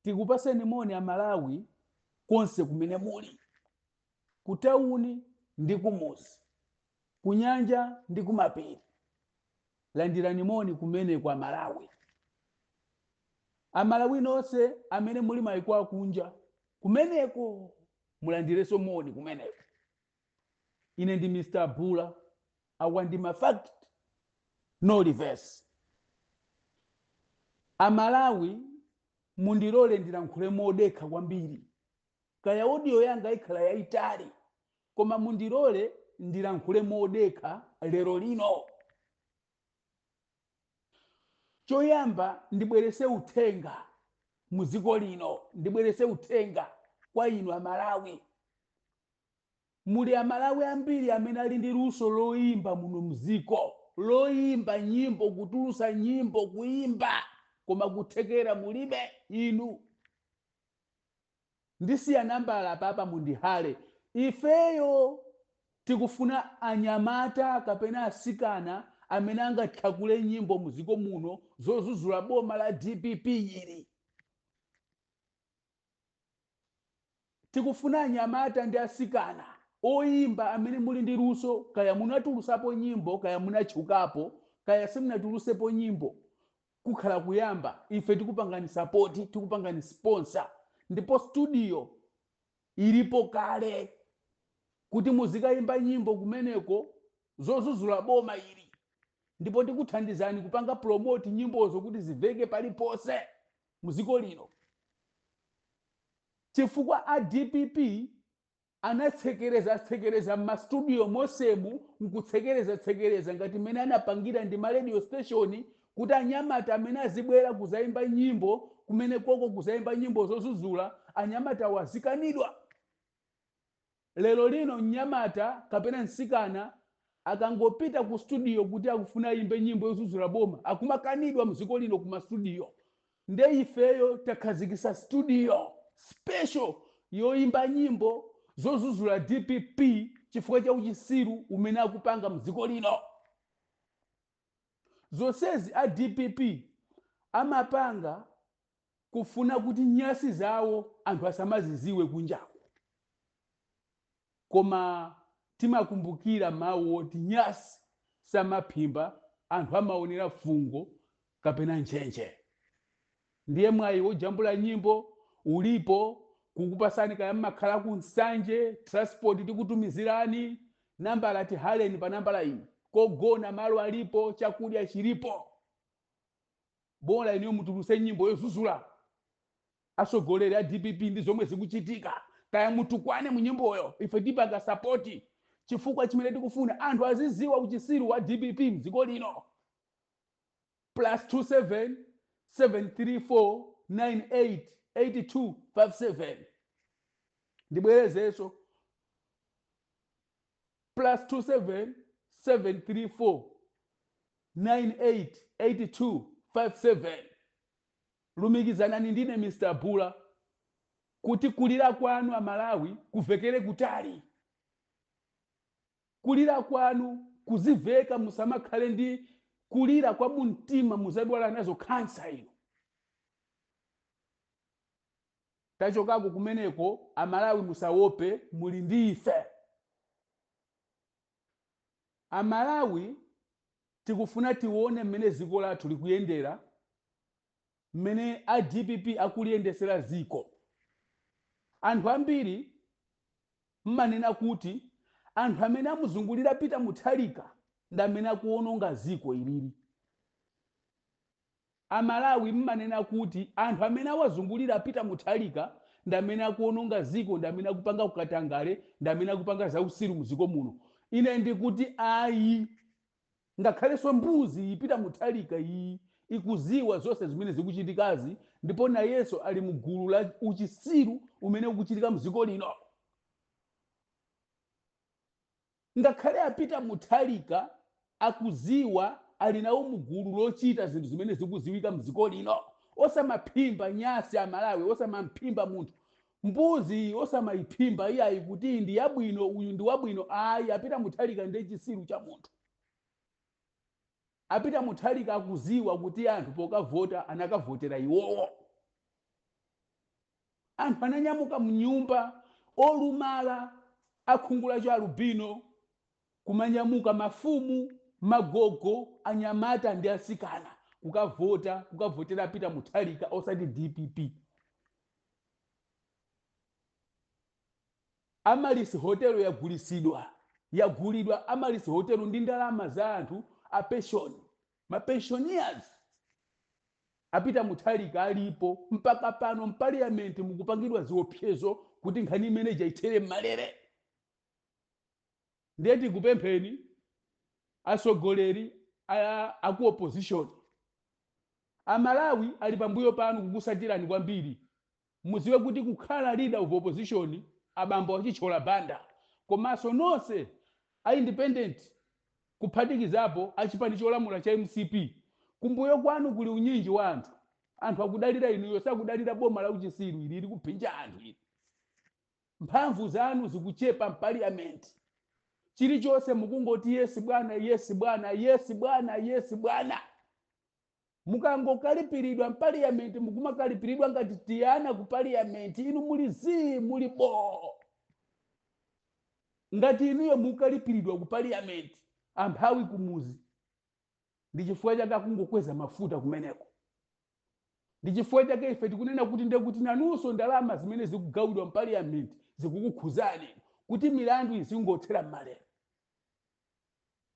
Tikupaseni moni Amalawi konse kumene muli, ku tawuni ndi kumuzi, kunyanja ndi kumapiri. Landirani moni kumene kwa Malawi. Amalawi nonse amene muli maiko akunja kumeneko, mulandirenso moni kumeneko. Ine ndi Mr Bula, awa ndi ma fact, no reverse. Amalawi, mundilole ndilankhule modekha kwambiri. Kaya audio yanga ikhala yayitali, koma mundilole ndilankhule modekha lero lino. Choyamba, ndibwerese uthenga muziko lino, ndibwerese uthenga kwa inu Amalawi. Muli Amalawi ambiri amene ali ndi luso loyimba muno mziko, loyimba nyimbo, kutulusa nyimbo, kuyimba, koma kuthekera mulibe inu. Ndisiya nambala papa, mundihale. Ifeyo tikufuna anyamata kapena asikana amene angathakule nyimbo muziko muno zozuzula boma la DPP ili. Tikufuna anyamata ndi asikana oyimba amene muli ndi luso, kaya munatulusapo nyimbo, kaya munatchukapo, kaya simunatulusepo nyimbo, kukhala kuyamba. Ife tikupangani support, tikupangani sponsor, ndipo studio ilipo kale kuti muzikayimba nyimbo kumeneko zozuzula boma ili, ndipo tikuthandizani kupanga promote nyimbozo kuti ziveke paliponse muziko lino, chifukwa a DPP anatsekereza tsekereza m'mastudio mosemu, nkutsekereza tsekereza ngati mmene anapangira ndi ma radio station, kuti anyamata amene azibwera kuzayimba nyimbo kumene koko, kuzayimba nyimbo zozuzula, anyamata wazikanidwa. Lero lino mnyamata kapena msikana akangopita ku studio kuti akufuna ayimbe nyimbo yozuzula boma, akumakanidwa mdziko lino kuma studio. Nde ifeyo takhazikisa studio special yoyimba nyimbo zozuzula DPP chifukwa cha uchisiru umene akupanga mdziko lino. Zonsezi a DPP amapanga kufuna kuti nyasi zawo anthu asamaziziwe kunjaku, koma timakumbukira mawu oti nyasi samaphimba, anthu amaonera fungo kapena ntchentche. Ndiye mwayi wojambula nyimbo ulipo, kukupasani. Kaya mmakhala ku Nsanje, transport tikutumizirani. Nambala, tihaleni pa nambala iyi. Kogona malo alipo, chakudya chilipo, bola iniyo mutuluse nyimbo yozuzula atsogoleri a DPP ndi zomwe zikuchitika. Kaya mutukwane mu nyimboyo, ife tipanga support, chifukwa chimene tikufuna anthu aziziwa uchisiru wa DPP mdziko lino. +27 734 98 82 57. Ndibwerezenso: +27 734 98 82 57. Lumikizanani ndine Mr Bula kuti kulira kwanu Amalawi kuvekere kutali, kulira kwanu kuziveka. Musamakhale ndi kulira kwa mumtima, muzadwala nazo khansa ino. Tachokako kumeneko. Amalawi, musawope, muli ndi ife. Amalawi, tikufuna tione mmene dziko lathu likuyendera, mmene a DPP akuliyendesera ziko. Anthu ambiri mmanena kuti anthu amene amuzungulira Peter Mutharika ndi amene akuwononga ziko ilili. Amalawi, mmanena kuti anthu amene awazungulira Peter Mutharika ndi amene akuwononga ziko, ndi amene akupanga kukatangale, ndi amene akupanga zausiru muziko muno. Ine ndikuti ayi. Ngakhalenso mbuzi Peter Mutharika iyi ikuziwa zonse zimene zikuchitikazi, ndipo nayenso ali mgulu la uchisiru umene ukuchitika mdziko lino. Ngakhale a Peter Mutharika akuziwa, ali nawo mugulu lochita zinthu zimene zikuziwika mdziko lino. Osamaphimba nyasi, Amalawi, osamamphimba munthu. Mbuzi osamayiphimba iyayi kuti iyi ndi yabwino, uyu ndi wabwino. Ayi, a Peter Mutharika ndiye chisiru cha munthu. A Peter Mutharika akuziwa kuti anthu pokavota anakavotera iwowo. Anthu ananyamuka mnyumba, olumala, akhungu la alubino, kumanyamuka mafumu, magogo, anyamata ndi asikana kukavota, kukavotera Peter Mutharika osati DPP. Amaryllis Hotel yagulisidwa, yagulidwa Amaryllis Hotel ndi ndalama za anthu a pension, ma pensioners. A Peter Mutharika alipo mpaka pano m'parliament mukupangidwa ziopsezo kuti nkhani imeneyi ithere m'malere. Ndiye tikupempheni atsogoleri aku opposition, Amalawi ali pambuyo panu kukusatirani kwambiri. Muziwe kuti kukhala leader of opposition abambo achichola banda komanso nonse a independent kuphatikizapo achipani cholamula cha MCP, kumbuyo kwanu kuli unyinji wa anthu. Anthu akudalira inuyo, sakudalira boma la uchisiru ili lili kuphinja anthu ili. Mphamvu zanu zikuchepa m'parliament, chilichonse mukungoti yes bwana, yes bwana, yes bwana, yes bwana. Mukangokalipiridwa m'parliament mukumakalipiridwa ngati tiyana ku parliament. Inu muli zii, muli bo. Ngati inuyo mukalipiridwa ku parliament, amphawi kumuzi, ndi chifukwa chake akungokweza mafuta kumeneko. Ndi chifukwa chake ife tikunena kuti ndekuti nanunso ndalama zimene zikugawidwa m'parliament zikukukhuzani, kuti milandu izingothera m'malere.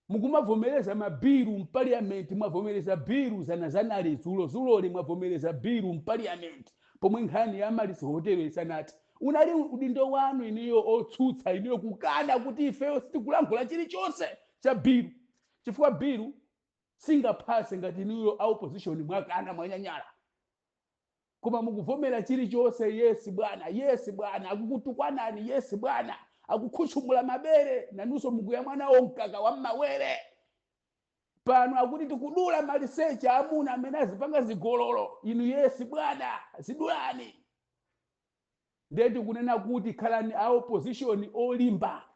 Mukumavomereza mabilu m'parliament, mwavomereza bilu zanazanali zulozuloli, mwavomereza bilu m'parliament pomwe nkhani ya Amaryllis Hotel isanati. Unali udindo wanu iniyo otsutsa, iniyo kukana kuti ifeyo sitikulankhula chilichonse cha bilu, chifukwa bilu singaphase ngati iniyo a opposition mwakana, mwanyanyala. Koma mukuvomera chilichonse, yes bwana, yes bwana. Akukutukwanani, yes bwana. Akukhuchumula mabere, nanunso mukuyamwanawo mkaka wa mmawere. Pano akuti tikudula maliseche amuna amene azipanga zigololo, inu yes bwana, zidulani. Ndiye tikunena kuti khalani a opposition olimba,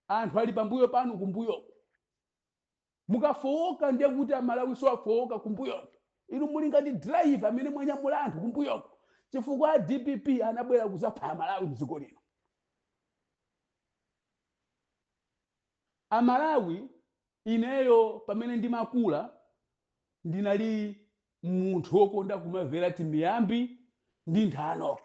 anthu ali pambuyo panu kumbuyo. Mukafowoka ndiye kuti Amalawi so afowoka kumbuyoko. Inu muli ngati driver amene mwanyamula anthu kumbuyoko, chifukwa DPP anabwera kuzapha Amalawi mdziko lino. Amalawi, ineyo pamene ndimakula ndinali munthu wokonda kumamvera timiyambi ndi nthano.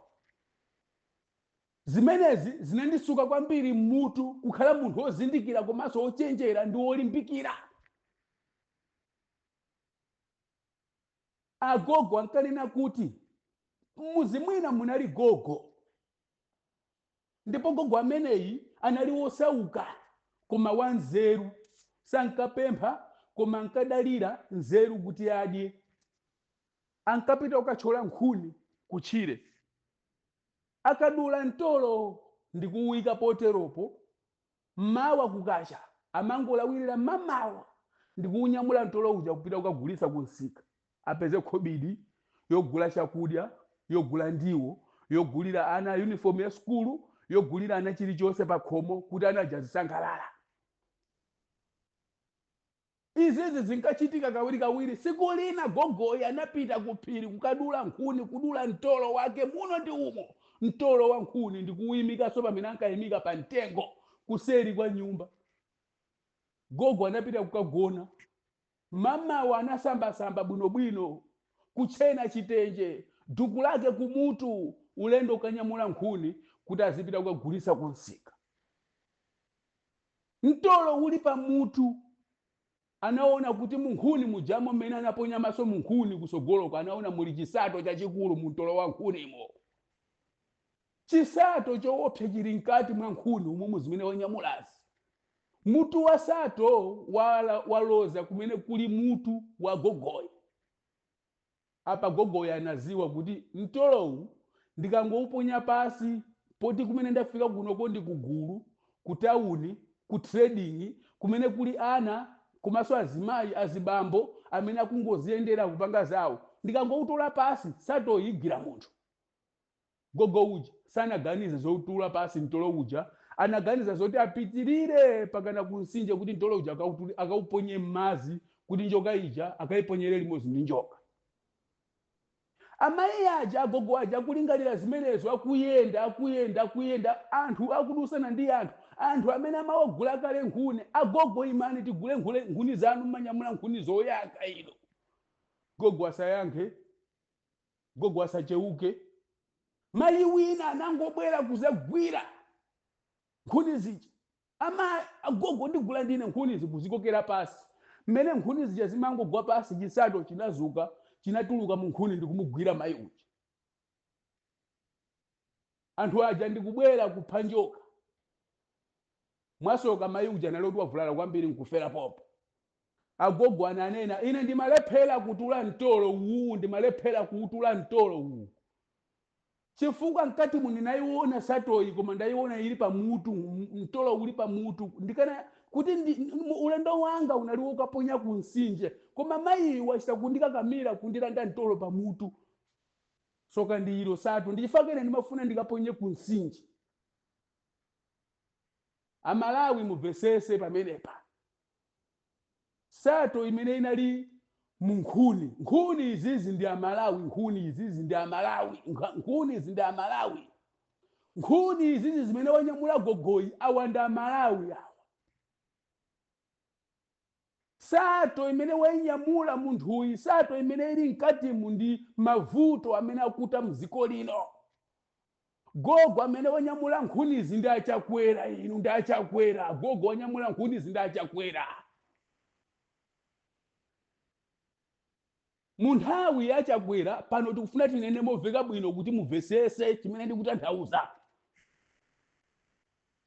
Zimenezi zinandisuka kwambiri mmutu kukhala munthu wozindikira komanso wochenjera ndi wolimbikira. Agogo ankanena kuti mmuzi mwina munali gogo, ndipo gogo ameneyi anali wosauka koma wanzeru. Sankapempha koma ankadalira nzeru kuti adye. Ankapita kukathyola nkhuni kutchire, akadula mtolo ndi kuwuyika poteropo. Mmawa kukacha amangolawirira mamawa ndi kuwunyamula mtolo uja kupita kukagulitsa ku msika, apeze khobidi yogula chakudya, yogula ndiwo, yogulira ana uniform ya sukulu, yogulira ana chilichonse pa khomo kuti ana aja azisangalala. Izizi zinkachitika kawirikawiri. Siku lina gogoyi anapita ku phiri kukadula nkhuni, kudula mtolo wake muno ndi umo, mtolo wa nkhuni, ndi kuwuyimikanso pamene ankayimika pa mtengo kuseri kwa nyumba. Gogo anapita kukagona. Mamawa anasambasamba bwinobwino, kuchena chitenje, duku lake kumutu, ulendo ukanyamula nkhuni kuti azipita kukagulitsa kumsika. Mtolo uli pamutu, anaona kuti munkhuni mujamo, mmene anaponya maso munkhuni kusogoloko, anaona muli chisato chachikulu mu mtolo wa nkhunimo. Chisato choopsa chili mkati mwa nkhuni umumu zimene wanyamulazi. Mutu wa sato waloza kumene kuli mutu wa gogoyi. Apa gogoyi anaziwa kuti mtolowu ndikangouponya pasi, poti kumene ndafika kunoko ndi kugulu, ku tawuni, ku trading, kumene kuli ana komanso azimayi, azibambo amene akungoziyendera kupanga zawo, ndikangoutola pasi satoyigwira munthu. Gogo uja sanaganize zotula pasi mtolo uja, anaganiza zoti apitirire pakana kumtsinje kuti mtolo uja akauponye m'madzi, kuti njoka ija akayiponyere limodzi ndi njoka. Amayi aja, agogo aja akulingalira zimenezo, akuyenda, akuyenda, akuyenda, anthu akudusana ndi anthu, anthu amene amawagula kale nkhuni. "Agogo, imani tigule nkhuni zanu, mmanyamula nkhuni zoyaka ino." Gogo asayankhe, gogo asacheuke. Mayi wina anangobwera kuzagwira nkhuni zija. "Ama, agogo, ndigula ndine nkhuni." Kuzikokera pasi. Mmene nkhuni zija zimangogwa pasi, chisato chinazuka, chinatuluka mu nkhuni ndikumugwira mayi uja. Anthu aja ndikubwera kupha njoka. Mwasoka, mayi uja naloti wavulala kwambiri nkufera popo. Agogo ananena, "Ine ndimalephera kutula mtolo uwu, ndimalephera kuutula mtolo uwu chifukwa mkati mu ndinayiona satoyi, koma ndayiona ili pamutu, mtolo uli pamutu. Ndikana kuti ulendo wanga unali wokaponya ku mtsinje, koma mayi wachita kundikakamira kundilanda mtolo pamutu. Soka ndi ilo sato, ndichifukwa ine ndimafuna ndikaponye ku mtsinje." Amalawi, mumvesese pamenepa. Sato imene inali mu nkhuni, nkhuni izizi ndi Amalawi, nkhuni izizi ndi Amalawi, nkhuni izi ndi Amalawi, nkhuni izizi zimene wanyamula gogoyi, awa ndi Amalawi awa. Sato imene wainyamula munthuyi, sato imene ili mkatimu ndi mavuto amene akuta mdziko lino. Gogo amene wanyamula nkhunizi ndi Achakwera. Inu, ndi Achakwera. Gogo wanyamula nkhunizi ndi Achakwera. Mu nthawi ya Chakwera pano, tikufuna tinene momveka bwino kuti mumvesese chimene ndikutanthauza.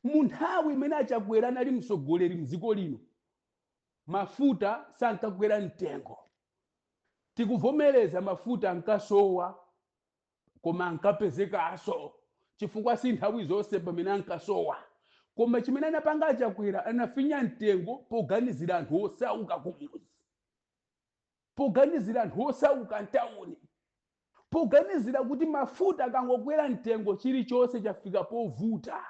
Mu nthawi imene Achakwera anali mtsogoleri mdziko lino, mafuta sankakwera mtengo. Tikuvomereza, mafuta ankasowa, koma ankapezekanso, chifukwa si nthawi zonse pamene ankasowa. Koma chimene anapanga Achakwera, anafinya mtengo poganizira anthu osauka kumuzi, poganizira anthu osauka mtawuni, poganizira kuti mafuta akangokwera mtengo, chilichonse chafika povuta.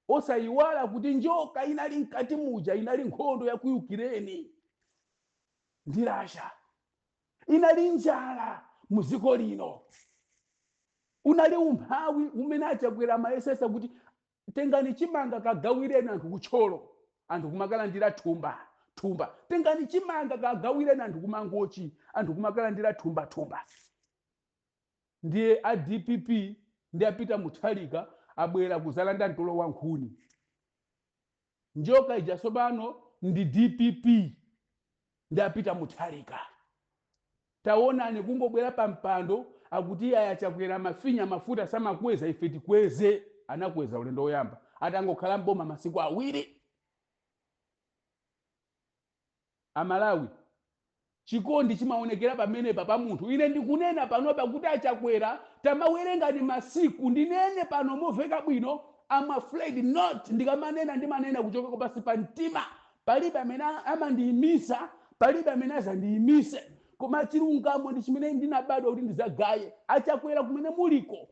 Osayiwala kuti njoka inali mkati muja inali nkhondo ya ku Ukraine ndi Russia, inali njala muziko lino, unali umphawi umene Achakwera amayesesa kuti, "Tengani chimanga, kagawireni anthu kuThyolo." Anthu kumakalandira thumba thumba. "Tengani chimanga, kagawireni anthu kuMangochi." Anthu kumakalandira thumba thumba. Ndiye a DPP ndi a Peter Mutharika abwera kuzalanda mtolo wa nkhuni. Njoka ija tsopano ndi DPP ndi a Peter Mutharika. Taonani, kungobwera pa mpando, akuti aya, Chakwera mafinya mafuta, samakweza, ife tikweze. Anakweza ulendo woyamba atangokhala mboma masiku 2. Amalawi, chikondi chimaonekera pamenepa pa munthu. Ine ndikunena panopa kuti Achakwera, tamawerengani masiku. Ndinene pano moveka bwino, I'm afraid not. Ndikamanena, ndimanena kuchoka pasi pa mtima. Palibe amene amandiyimisa, palibe amene azandiyimise, koma chilungamo ndi chimene ndinabadwa kuti ndizagaye. Achakwera, kumene muliko,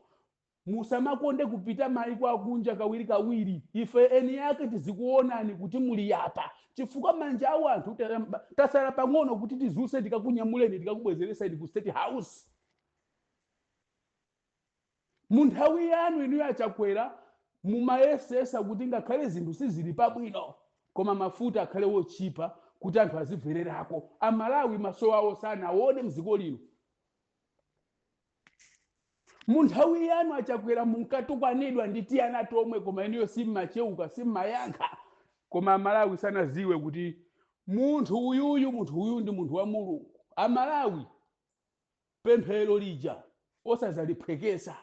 musamakonde kupita maiko akunja kawiri kawiri. Ife eni yake tizikuonani kuti muli yapa, chifukwa manja awo anthu tasala pang'ono kuti tizuse, tikakunyamuleni, tikakubwezeresani ku State House. Mu nthawi yanu inuyo Achakwera, mumayesesa kuti ngakhale zinthu sizili pabwino, koma mafuta akhale wochipa kuti anthu azimvererako. Amalawi maso awo sanaone mdziko lino. Mu nthawi yanu Achakwera, munkatukwanidwa ndi tiyana tomwe, koma inuyo simmacheuka, simmayankha. Koma Amalawi sanaziwe kuti munthu uyuyu, munthu uyu ndi munthu wa Mulungu. Amalawi, pemphero lija osazaliphwekesa.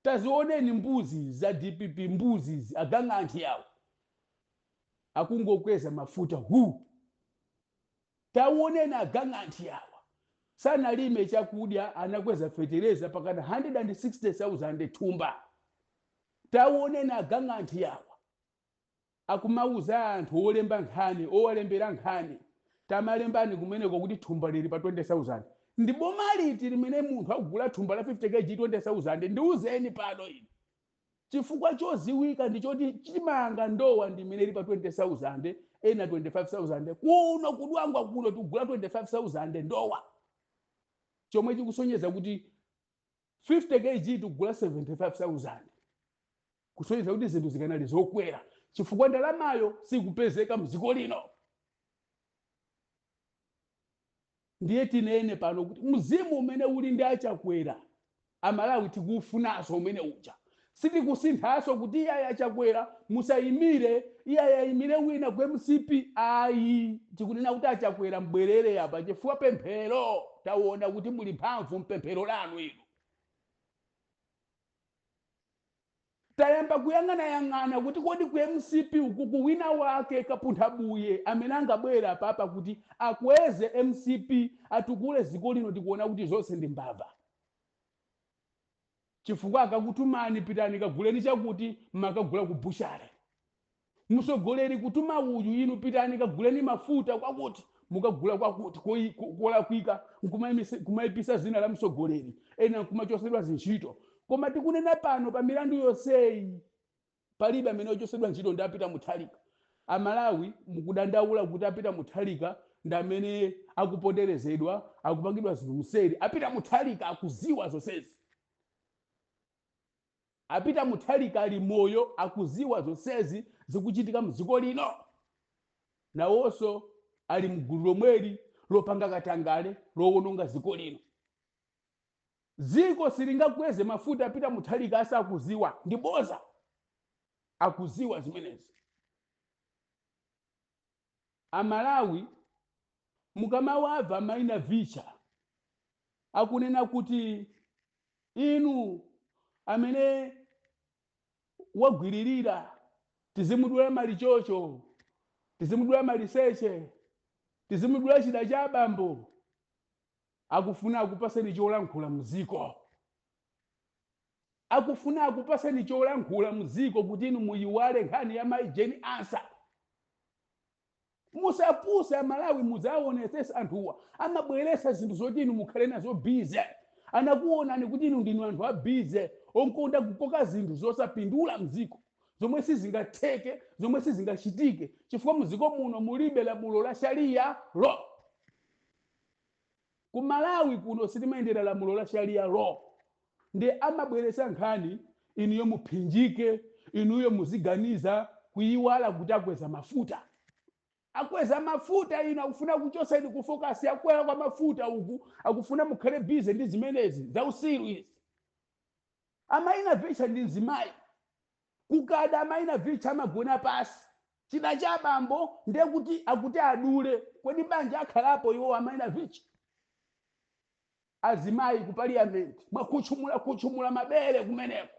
Tazioneni mbuzi za DPP, mbuzi, agang'anthi awo akungokweza mafuta hu. Taoneni agang'anthi awa, sanalime chakudya, anakweza fetereza pakana 160,000 thumba. Taoneni agang'anthi awa, akumauza anthu olemba nkhani, owalembera nkhani, "Tamalembani kumeneko kuti thumba lili pa 20,000." Ndi boma liti limene munthu akugula thumba la 50 kg 20,000? Ndiuzeni pano ine, chifukwa choziwika ndichoti chimanga ndowa ndi imene ili pa 20,000, ena 25,000. Kuno kuDwangwa kuno tikugula 25,000 ndowa. Chomwe chikusonyeza kuti 50 kg tikugula 75,000, kusonyeza kuti zinthu zikanali zokwera chifukwa ndalamayo sikupezeka mdziko lino. Ndiye tinene pano kuti mzimu umene uli ndi aChakwera, Amalawi tikuufunanso umene uja. Sitikusinthanso kuti iyayi aChakwera musayimire, iyayi ayimire wina ku MCP, ayi. Tikunena kuti aChakwera mbwerere apa, chifukwa pemphero taona kuti muli mphamvu mpemphero lanu inu. Tayamba kuyang'anayang'ana kuti kodi ku MCP uku wina wake kapunthabuye amene angabwera apapa kuti akweze MCP, atukule dziko lino. Tikuona kuti zonse ndi mbava, chifukwa akakutumani pitani kaguleni chakuti, makagula ku bushare. Mtsogoleri kutuma uyu, inu pitani kaguleni mafuta kwakuti, mukagula kwakuti kolakwika, nkumayipisa zina la mtsogoleri, ena nkumachosedwa zintchito. Koma tikunena pano, pa milandu yonseyi palibe amene ochosedwa ntchito ndi aPeter Mutharika. Amalawi mukudandaula kuti aPeter Mutharika ndi amene akuponderezedwa, akupangidwa zinthu mseri. APeter Mutharika akuziwa zonsezi. APeter Mutharika ali moyo, akuziwa zonsezi zikuchitika mdziko lino. Nawonso ali mgulu lomweli lopanga katangale, lowononga dziko lino. Dziko silingakweze mafuta aPeter Mutharika asakuziwa, ndi boza. Akuziwa zimenezi. Amalawi, mukamawamva Mayi Navicha akunena kuti inu amene wagwiririra tizimudula malichocho, tizimudula maliseche, tizimudula chida cha abambo, akufuna akupaseni cholankhula mziko, akufuna akupaseni cholankhula mziko kuti inu muyiwale nkhani ya Mayi Jane Ansah. Musapuse Amalawi, mudzaonetsesa anthuwa amabweresa zinthu zoti inu mukhale nazo busy. Anakuonani kuti inu ndinu anthu a busy, onkonda kukoka zinthu zosapindula mdziko, zomwe sizingatheke, zomwe sizingachitike, chifukwa mdziko muno mulibe lamulo la Sharia law. Ku Malawi kuno sitimayendera lamulo la Sharia law. Ndi amabweresa nkhani inuyo muphinjike, inuyo muziganiza kuyiwala kuti akweza mafuta. Akweza mafuta, inu akufuna kuchoseni ku focus yakwera kwa mafuta uku, akufuna mukhale busy ndi zimenezi zausiru izi. Amayi Navicha ndi mzimayi, kukada Amayi Navicha amagona pasi. Chida cha abambo ndiye kuti akuti adule. Kodi banja akhalapo iwo Amayi Navicha? Azimayi ku parliament mwakutchumula kutchumula mabere kumeneko.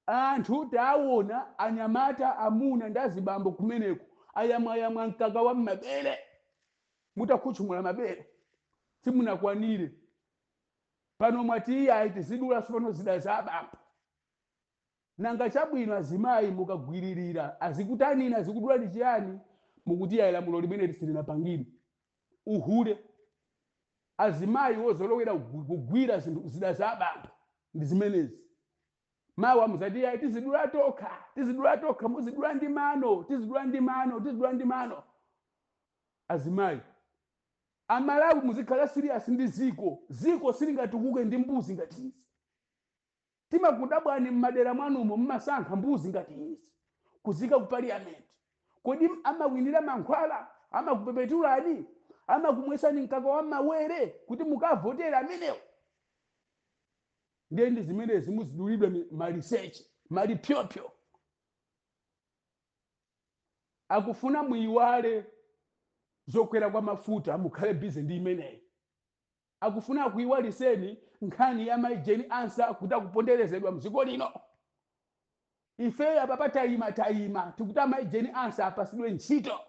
Anthu taona anyamata, amuna ndi azibambo kumeneko ayamwayamwa mkaka wa mmabere. Mutakutchumula mabere simunakwanire. Pano mwati iyayi, tizidula pano zida za abambo. Nanga chabwino, azimayi mukagwiririra azikutanini, azikudulani chiyani? Mukuti iyayi, lamulo limene silinapangidwe. Uhule, azimayi wozolowera kugwira zinthu zida za abambo ndi zimenezi. Mawa muzati iyayi, tizidula tokha, tizidula tokha, muzidula ndi mano, tizidula ndi mano, tizidula ndi mano. Azimayi, Amalawi, muzikhala serious ndi ziko. Ziko silingatukuke ndi mbuzi ngati izi. Timakudabwani mmadera mwanumo mmasankha mbuzi ngati izi kuzika ku parliament. Kodi amawinira mankhwala, amakupepetulani, amakumwesani mkaka wa mawere kuti mukavotera amenewo? Ndiye ndi zimenezi, muzidulidwe maliseche, malipyopyo. Akufuna muyiwale zokwera kwa mafuta, mukhale busy ndi imeneyi. Akufuna akuyiwaliseni nkhani ya Mayi Jane Ansah kuti akuponderezedwa mdziko lino. Ifeyo apapa tayima, tayima, tikuti amayi Jane Ansah apasidwe ntchito.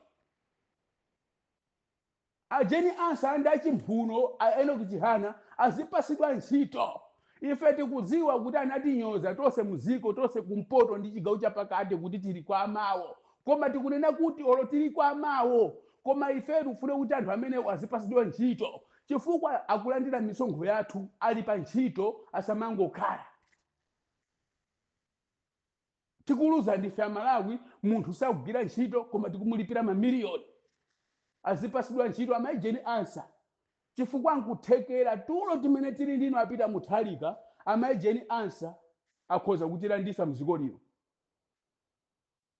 A Jane Ansah ndi achimphuno a Enoch Chihana azipasidwa ntchito. Ife tikudziwa kuti anatinyoza tonse muziko, tonse kumpoto ndi chigawo chapakati, kuti tili kwa amawo. Koma tikunena kuti olo tili kwa amawo, koma ife tikufuna kuti anthu amenewo azipasidwa ntchito, chifukwa akulandira misonkho yathu, ali pa ntchito, asamangokhala. Tikuluza ndife Amalawi. Munthu sakugwira ntchito koma tikumulipira mamiliyoni. Azipasidwa ntchito amayi Jane Ansah. Chifukwa nkuthekera tulo timene tili ndino a Peter Mutharika, amayi Jane Ansah akhoza kutilandisa mdziko lino.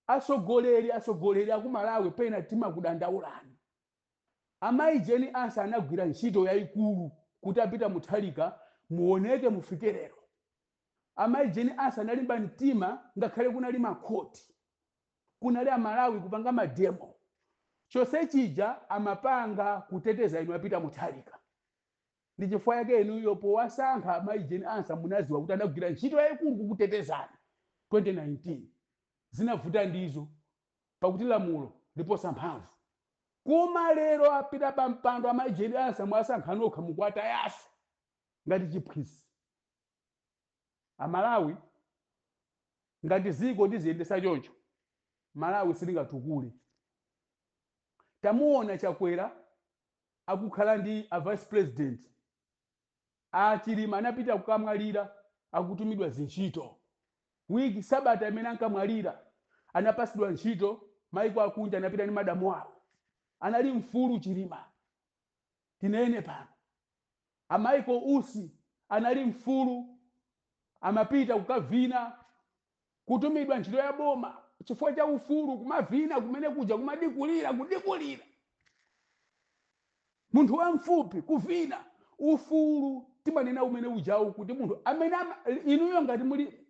Atsogoleri, atsogoleri aku Malawi, pena timakudandaulani. Amayi Jane Ansah anagwira ntchito yayikulu kuti a Peter Mutharika muoneke, mufike lero. Amayi Jane Ansah analimba mtima ngakhale kunali makhoti, kunali Amalawi kupanga ma demo. Chonse chija amapanga kuteteza inu a Peter Mutharika. Ndi chifukwa yake inuyo powasankha amayi Jane Ansah munaziwa kuti anagwira ntchito yayikulu kukutetezani 2019. Zinavuta ndizo pakuti lamulo liposa mphamvu. Koma lero apita pa mpando amayi Jane Ansah, mwasankha nokha, mukuwatayaso ngati chiphwisi. Amalawi, ngati ziko tiziyendesa choncho, Malawi silingatukule. Tamuona Chakwera akukhala ndi a vice president. A Chilima anapita kukamwalira, akutumidwa zintchito. Wiki, sabata imene ankamwalira, anapasidwa ntchito maiko akunja, anapita ndi madamu awo. Anali mfulu Chilima, tinene pano. A Michael Usi anali mfulu, amapita kukavina, kutumidwa ntchito ya boma chifukwa cha ufulu, kumavina kumene kuja, kumadikulira kudikulira munthu wamfupi kuvina. Ufulu timanena umene ujawu kuti munthu amene inuyo ngati muli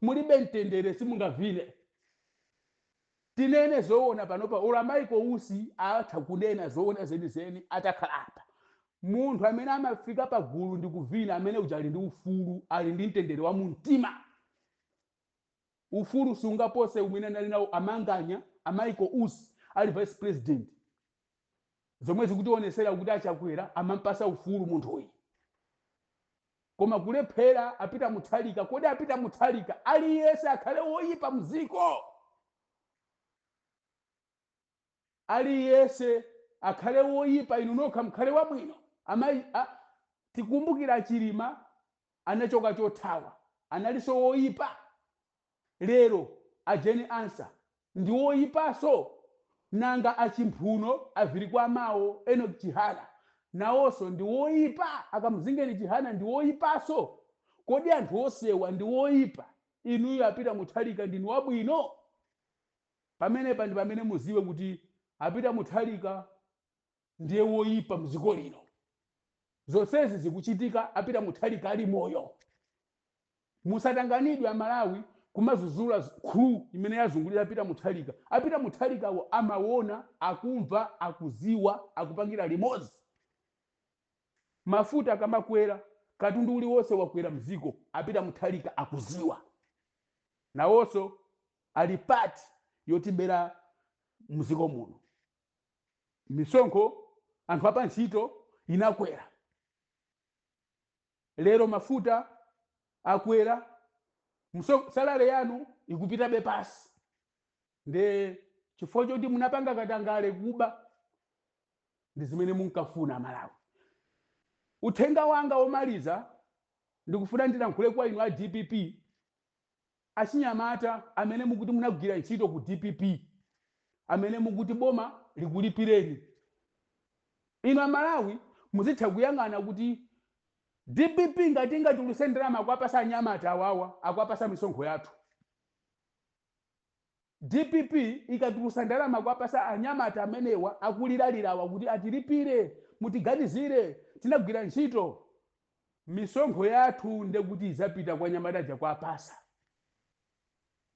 mulibe mtendere simungavine. Tinene zoona panopa, ula Michael Usi atha kunena zoona zenizeni atakhala apa. Munthu amene amafika pagulu ndi kuvina, amene uja ali ndi ufulu, ali ndi mtendere wa mumtima. Ufulu sungapose umene anali nawo amanganya a Michael Usi ali vice president, zomwe zikutionesera kuti aChakwera amampasa ufulu munthuyi. Koma kulephera a Peter Mutharika. Kodi a Peter Mutharika, aliyense akhale woyipa mziko? Aliyense akhale woyipa, inu nokha mkhale wabwino? Amayi, tikumbukira Chilima anachoka chothawa, analinso woyipa. Lero a Jane Ansah ndi woyipanso? Nanga achimphuno aviri amawo Enoch Chihana nawonso ndi woyipa? Akamzingeni Chihana ndi woyipanso? Kodi anthu osewa ndi woyipa, inuyo a Peter Mutharika ndinu wabwino? Pamenepa ndi pamene muziwe kuti a Peter Mutharika ndiye woyipa mdziko lino. Zonsezi zikuchitika a Peter Mutharika ali moyo. Musatanganidwe Amalawi kumazuzula crew imene yazungulira a Peter Mutharika. A Peter Mutharikawo amaona, akumva, akuziwa, akupangira limodzi. Mafuta akamakwera, katundu uliwonse wakwera mziko, a Peter Mutharika akuziwa. Nawonso ali part yotibera mziko muno. Misonkho anthu apa ntchito inakwera, lero mafuta akwera, salary yanu ikupitabe pasi nde chifukwa choti munapanga katangale, kuba, ndi zimene munkafuna Amalawi. Uthenga wanga womaliza, ndikufuna ndilankhule kwa inu a DPP, achinyamata amene mukuti munagwira ntchito ku DPP, amene mukuti boma likulipireni. Inu Amalawi muzitha kuyang'ana kuti DPP ngati ingatuluse ndalama akuapasa anyamata awawa, akuapasa misonkho yathu. DPP ikatulusa ndalama kuapasa anyamata amenewa akuliralirawa kuti atilipire, mutiganizire, tinagwira ntchito, misonkho yathu ndekuti izapita kwa anyamata aja kuapasa.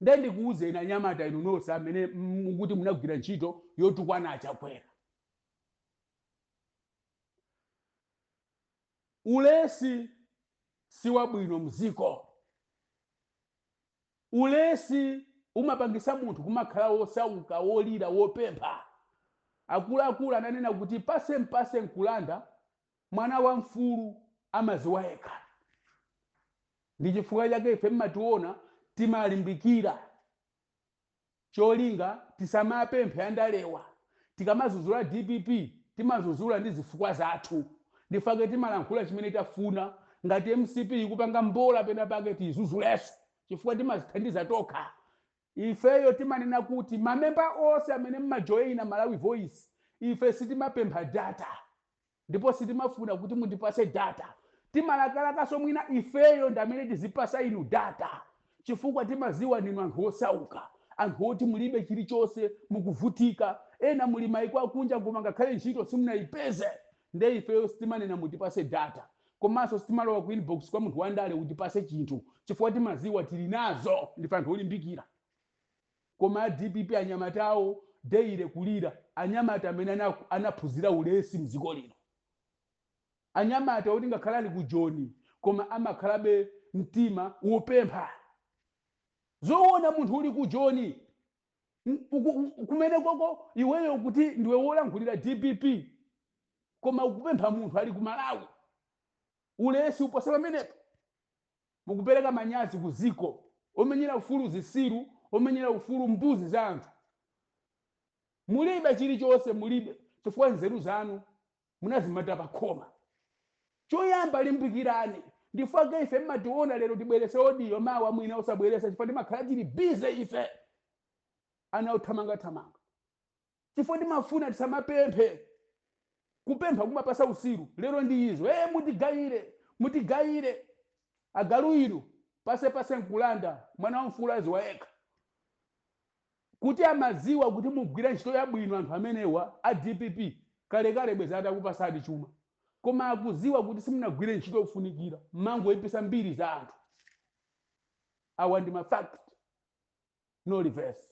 Nde ndikuwuzeni anyamata inu nonse amene mukuti munagwira ntchito yotukwana aChakwera, ulesi si wabwino mziko. Ulesi umapangisa munthu kumakhala wosauka, wolira, wopempha. Akuluakulu ananena kuti pase mpase nkulanda, mwana wa mfulu amaziwa yekha. Ndi chifukwa chake ife mmationa timalimbikira cholinga tisamapemphe andalewa. Tikamazuzula DPP, timazuzula ndi zifukwa zathu. Ndifake timalankhula chimene tafuna. Ngati MCP ikupanga mbola pena pake, tiyizuzulenso chifukwa timazithandiza tokha. Ifeyo timanena kuti mamemba onse amene mmajoyina Malawi Voice, ife sitimapempha data. Ndipo sitimafuna kuti mutipase data. Timalakalakaso mwina ifeyo ndi amene tizipasa inu data, chifukwa timaziwa ninu anthu osauka, anthu oti mulibe chilichonse, mukuvutika. Ena muli maiko akunja, koma ngakhale ntchito simunayipeze. Nde ifeyo sitimanena mutipase data, komanso sitimalowa ku inbox kwa munthu wandale utipase chinthu, chifukwa timaziwa tili nazo, ndife anthu olimbikira. Koma a DPP, anyamatawo daily kulira, anyamata amene anaphunzira ulesi mdziko lino, anyamata oti ngakhale ali ku Joni koma amakhalabe mtima wopempha. Zoona, munthu uli ku Joni kumene koko, iweyo kuti ndiwe wolankhulira DPP, koma ukupempha munthu ali ku Malawi. Ulesi uposa pamenepo? Mukupereka manyazi ku ziko. Omenyera ufulu zisiru, omenyera ufulu mbuzi za anthu. Mulibe chilichonse, mulibe, chifukwa nzeru zanu munazimata pa khoma. Choyamba, limbikirani. Ndifake ife mmationa lero tibwerese audio, mawa mwina usabweresa, chifukwa timakhala tili busy ife ana othamangathamanga, chifukwa timafuna tisamapemphe. Kupempha kumapasa usiru. Lero ndi izo, mutigayire, mutigayire. Agalu inu, pase pase nkulanda. Mwana wa mfulu aziwa yekha kuti amaziwa kuti mugwira ntchito yabwino. Anthu amenewa a DPP kalekale bweza atakupasani chuma, koma akuziwa kuti simunagwire ntchito yofunikira, mangoyipisa mbiri za anthu. Awa ndi ma fact, no reverse.